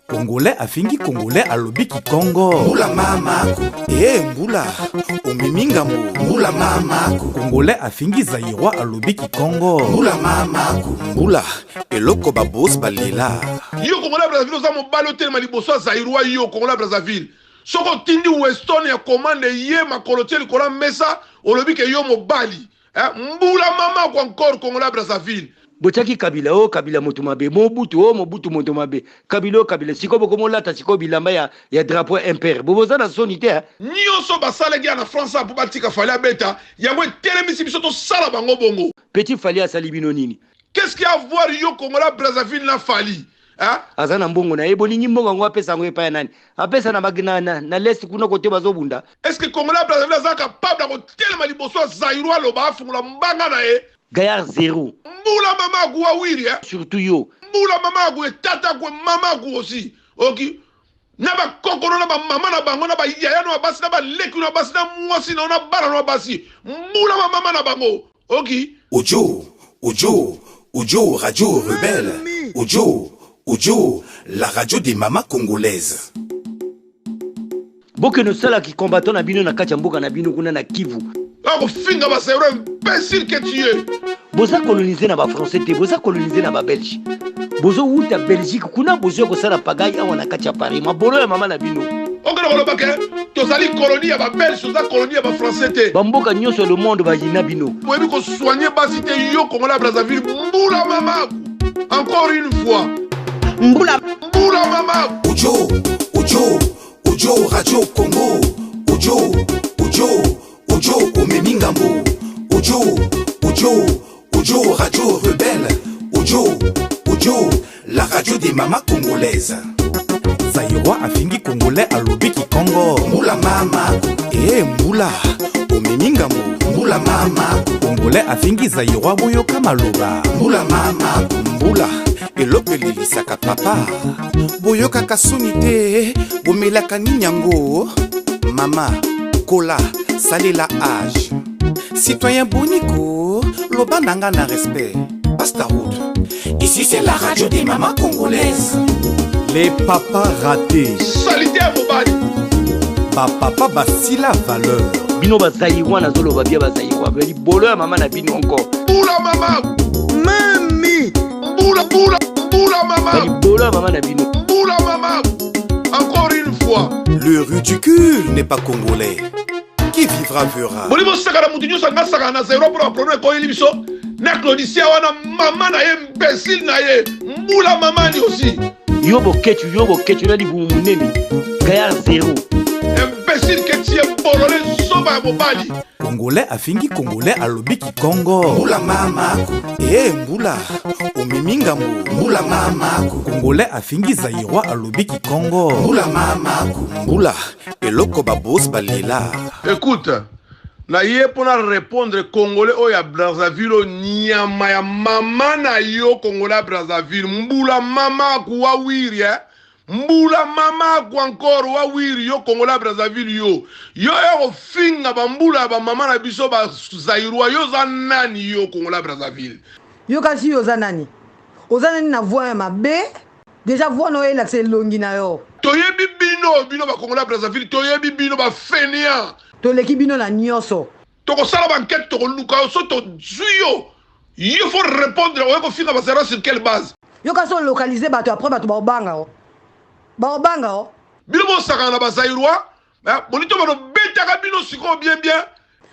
Congolais afingi congolais alobi kikongo. Mbula mama Ee mbula omemi ngambo. Mbula mama Congolais afingi Zaïrois alobi kikongo. Mbula mama Mbula eloko babos balela. Yo Congolais ya Brazzaville oza mobali otelema liboso ya Zaïrois yo Congolais ya Brazzaville soki otindi Weston ya commande ye makolo tie likolo ya mesa olobi ke yo mobali eh, mbula mama ko encore Congolais ya Brazzaville. Botiaki kabila oh kabila moto mabe mobutu oh mobutu moto mabe kabila oh kabila sikoyo bokomolata sikoyo bilamba ya, ya drapeau ya MPR boboza na soni te hein? Nioso basalaki ya na France po batika Fally abeta yango etelemisi biso tosala bango bongo. Petit Fally asali bino nini? Qu'est-ce qui a voir yo Congolais Brazzaville na Fally hein? Aza na mbongo na ye bolingi mbongo yango apesa yango epai ya nani? Apesa na, na, na, na l'est kuna kote bazobunda. Est-ce que Congolais Brazzaville aza capable ya kotelema liboso ya Zaïrois aloba afungola mbanga na ye? Gaillard zero. Mbula mama aku wawiri eh? Surtout yo. Mbula mama aku tata aku mama aku aussi. Oki na bakoko na bamama na bango na bayaya na basi na baleki na basi na mwasi na na bana na basi mbula bamama na bango oki. Ojo, Ojo, Ojo, radio rebelle. Ojo, Ojo, la radio des mamas congolaises. Bokende osala ki combattant na bino na kati ya mboka na bino kuna na Kivu. Akofinga ba zero imbécile que tu es. Boza colonise na ba français te, boza colonise na ba belge. Bozo wuta Belgique kuna bozo kosala pagaille awa na kati ya Paris. Mabolo ya mama na bino. Okende koloba ke tozali colonie ya ba belge, toza colonie ya ba français te. Ba mboka nyonso ya le monde bayina bino. Boyebi ko soigner basi te yo Congolais ya Brazzaville mbula mama encore une fois. Mbula mbula mama. Ojo, ojo, ojo radio Congo. Ojo, ojo, ojo omemi ngambo. Ojo, ojo, ojo radio rebelle. Ojo, ojo, la radio des mamas congolaises. Zaïrois afingi congolais alobi kikongo. Mbula mama Ee mbula omemi ngambo. Mbula mama Congolais afingi Zaïrois boyoka maloba. Mbula mama Mbula eloko elelisaka papa. Boyokaka soni te, bomelaka nini yango? Mama kola salela age. Citoyen boniko loba nanga na respect. Pasta route. Ici c'est la radio des mamas congolaises. Les papas ratés. Salite ya mobali. Ba papa basila valeur. Bino ba Zaïrois nazoloba bien ba Zaïrois ba libolo ya mama na bino encore. Mbula mama. Mami. Mbula mbula mbula mama. Ba libolo ya mama na bino. Mbula mama. Encore une fois. Le ridicule n'est pas congolais. Qui vivra verra. Boli bosakana mutu nyonso anga sakana na Zaïrois mpona ba problème ekoyeli biso na Claudicia wana mama na ye imbécile na ye mbula mama ni aussi. Yo boketshu yo boketshu na libumu munene gaillard zero. Imbécile que tu es bolole zoba ya mobali. Congolais afingi congolais alobi kikongo. Mbula mama Ee mbula omemi ngambo. Mbula mama Congolais afingi Zaïrois alobi kikongo. Mbula mama Mbula eloko babos balela. Écoute, na ye mpona répondre congolais oyo ya Brazzaville oyo nyama ya mama na yo congolais ya Brazzaville mbula mama akuwa wiri eh? Mbula mama aku encore wa wiri yo congolais ya Brazzaville yo yo ya kofinga bambula ya bamama na biso ba Zaïrois yo oza nani yo congolais ya Brazzaville. Yo kasi yo oza nani? Oza nani na voix ya mabe? Dejà voix na yo elakisa elongi na yo. Toyebi bino, bino ba congolais ya Brazzaville, toyebi bino ba fainéants. Toleki bino na nioso. Tokosala ba enquête, tokoluka yo, soki tozui yo, yo faut répondre, oye kofinga ba Zaïrois sur quelle base? Yo kasi o localiser bato après bato bakobanga yo. Bakobanga yo. Bino bosakana na ba Zaïrois, bolingi tobanda kobetaka bino sikoyo bien bien.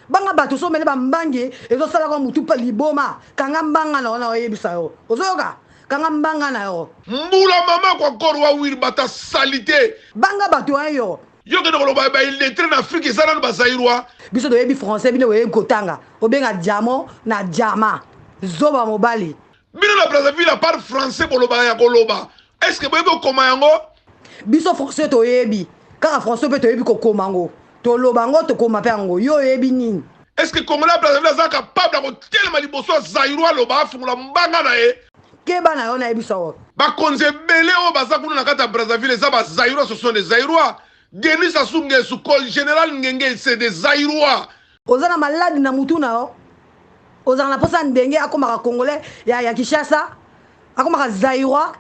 Banga bato so omeli ba mbangi ezosalaka mutu pa liboma kanga mbanga na yo na oyebisa yo ozoyoka kanga mbanga na yo. Mbula mama ko encore wa wir bata salite. Banga bato hein yo. Yo kende koloba ba illettre na Afrique eza nanu ba Zaïrois. Biso toyebi français bino boyebi kotanga obenga diamond na diama zoba mobali. Bino na Brazzaville à part français bolobaka ya koloba est ce que boyebi kokoma yango? Biso français toyebi kaka français pe toyebi kokoma yango toloba yango tokoma pe yango yo oyebi nini? Est ce que congolais ya Brazzaville aza capable ya kotelema liboso ya Zaïrois aloba afungola mbanga na ye? Keba na yo nayebisa yo. Bakonzi ebele oyo baza kuna na kati ya Brazzaville eza ba Zaïrois, ce sont des Zaïrois. Denis Sassou Nguesso, Col General Ngenge, c'est des Zaïrois. Oza na malade na mutu na yo. Ozalaka na posa ndenge akomaka congolais ya, ya Kinshasa, akomaka Zaïrois.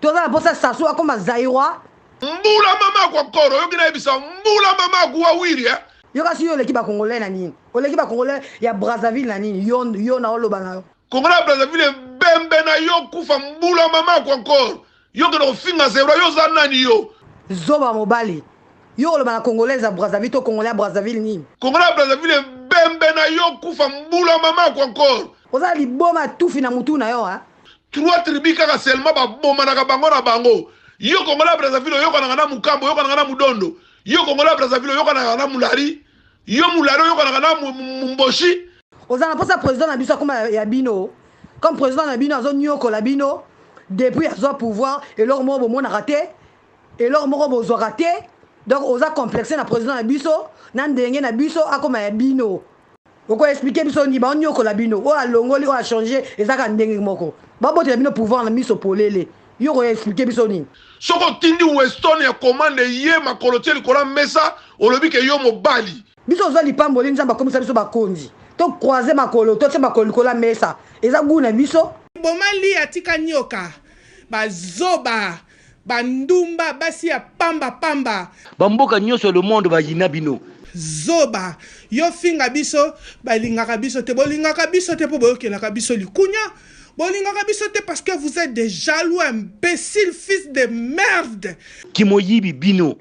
Toza na posa Sassou akoma Zaïrois. Mbula mama kwa koro oyoki nayebisa mbula mama kuwa wiri eh? Yo kasi yo oleki ba congolais na nini? Oleki ba congolais ya Brazzaville na nini? Yo yo na oloba na yo. Congolais ya Brazzaville ebembe na yo kufa mbula mama kwa koro yo kende kofinga zebra yo oza nani yo? Zoba mobali. Yo oloba na congolaise ya Brazzaville to congolais ya Brazzaville nini? Congolais ya Brazzaville ebembe na yo kufa mbula mama kwa koro. Oza liboma tufi na mutu na yo hein? Trois tribus kaka seulement ba bomanaka bango na bango. Yo Congolais ya Brazzaville oyokanaka na Mukambo, oyokanaka na Mudondo. Yo Congolais ya Brazzaville oyokanaka na Mulari. Yo Mulari oyokanaka na Mumboshi. Oza na posa president na biso akoma ya bino comme president na bino azo niokola bino depuis azwa pouvoir eloko moko bomonaka te eloko moko bozwaka te donc oza complexe na president na biso na ndenge na biso akoma ya bino Oko expliquer biso nini? Bao niokola bino. Oyo alongoli, oyo a changer, eza kaka ndenge moko. Bao botela bino pouvoir na miso polele. Yo oko expliquer biso nini? Soki otindi Weston ya commande ye makolo tie likolo ya mesa olobi ke yo mobali. Biso tozwa lipamboli nzambe akomisa biso bakonzi to croiser makolo totia makolo likolo ya mesa eza gout na biso. Boma lia tika nioka ba zoba ba ndumba basi ya pamba pamba. Ba mboka nioso ya le monde ba yina bino. Zoba yo finga biso balingaka biso te bolingaka biso te po boyokelaka biso likunya bolingaka biso te parce que vous etes des jaloux imbecile fils de merde. Kimoyibi bino,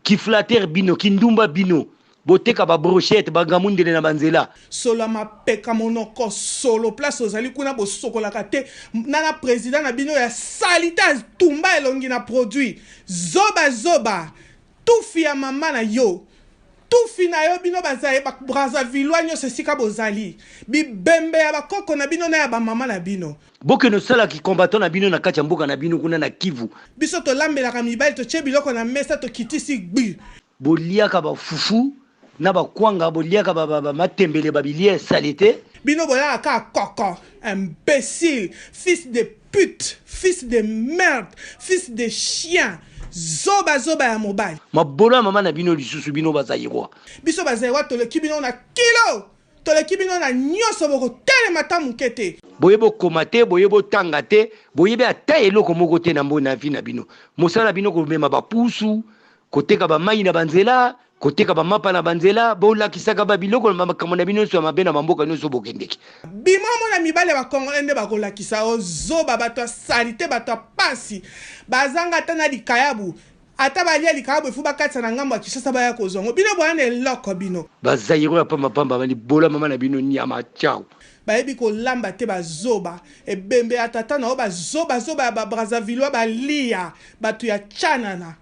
ki flatteur bino, kindumba bino, boteka ba brochette, ba ngamundele na ba nzela. Solo ya mapeka monoko solo place ozali kuna bosokolaka te na na president na bino ya salite atumba elongi na produit zoba zoba tufi ya mama na yo tufi na yo bino bazaye ba brazzavillois nyoso esika bozali bibembe ya bakoko na bino na ya ba mama na bino. Bokende osala ki combattant na bino na kati ya mboka na bino kuna na Kivu. Biso tolambelaka mibali totie biloko na mesa tokitisi gbi. Boliaka ba fufu na ba kwanga boliaka ba matembele ba bilia ya salete. Bino boyaka kaka koko imbecile fils de pute fils de merde fils de chien zoba zoba ya mobali. Mabolo ya mama na bino lisusu bino ba zaïrois. Biso ba zaïrois toleki bino na kilo toleki bino na nyoso bokotelema ata moke te. Boyebi okoma te boyebi otanga te boyebi ata eloko moko te na mbo na vie na bino mosala na bino komema ba pusu koteka ba mayi na ba nzela koteka ba mapa na ba nzela bolakisaka ba biloko na makambo na bino nyonso ya mabe na ba mboka nyonso bokendeke. Bima omona mibali ya ba congolais nde bakolakisa yo zoba bato ya salite bato ya pasi bazanga ata na likayabu ata balia likayabu il faut bakatisa na ngambo ya Kinshasa baya kozwa yango bino boya na eloko bino. Ba zaïrois ya pamba pamba ba libola mama na bino niama ciao. Bayebi kolamba te ba zoba. Ebembe ya tata na yo ba zoba zoba ya ba brazzavillois ba liya batu ya tshanana.